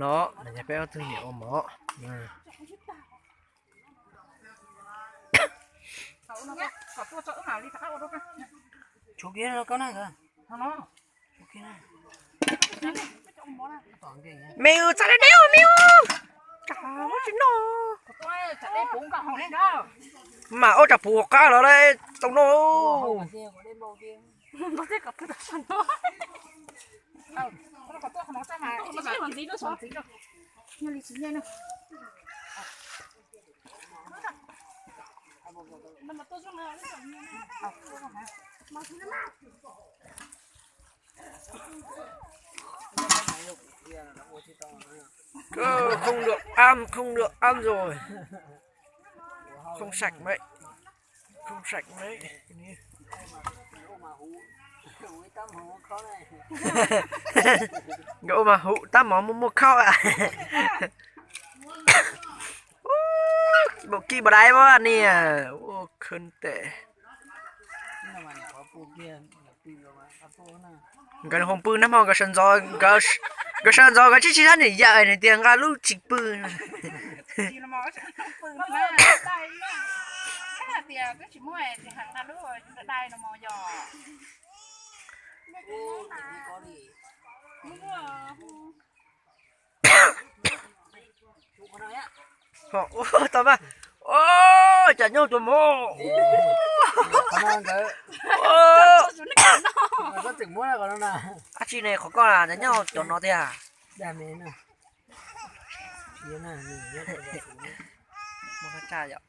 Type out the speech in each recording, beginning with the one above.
No, no yog peb ob tug niam ua mov. Tshuav kiag koj na. Me txav deb deb me, tsis noj. Mas ua tsam puv qab los tau noj. Không được ăn, không được ăn rồi. Không sạch mấy. Không sạch mấy. Nkawd ua mas hum tab mov muaj muaj khauj. Bau kij bau dai mas niam ua khwv tes. Nkawd hoos pw nag hmo nkawd sawv ntxov, nkawd sawv ntxov nkawd tsis tsis sab niam yawm nws tias nqa lub tsis pw. Ho ua tau mas, cov nyob tuaj mov. Ab tsi ne qhov koj cov nyob cov no tiag. Muaj tsa yom,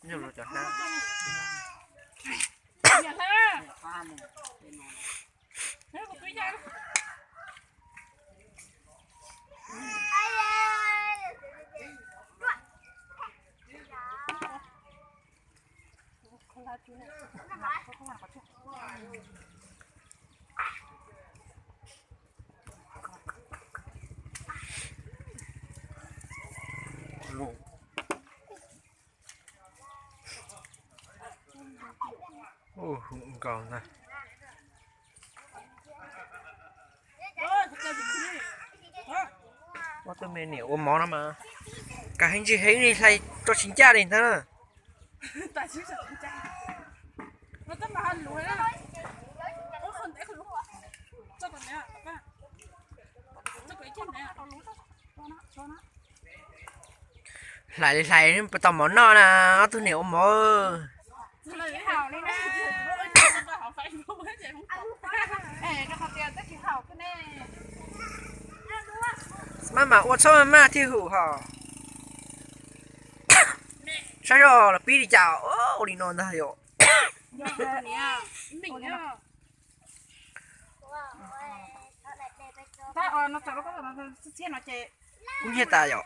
nyob cov hnab. Nkaus ntag. Ob tug me niam ua mov no mas kab heev tsis heev li, hlais tso tsis ncaj li ntag na. Hlais li hlais puas tau mov noj na, ob tug niam ua mov. Maj mam ua txhob maj thiaj hum hos. Saib zoj los pib li cas ua li no ntag yom. Kub nyiaj tas yom.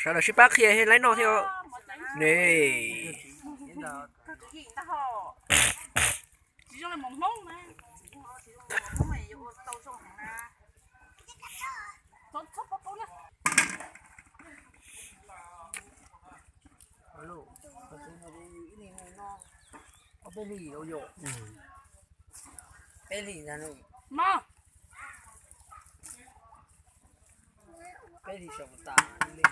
Sawv daws sib pab qhia laib noj thiab ne. Peb hlis ntag. Peb hlis saum tas li.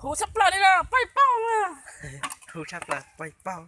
Huv tshaj plaws li na, poj paug. Huv tshaj plaws poj paug.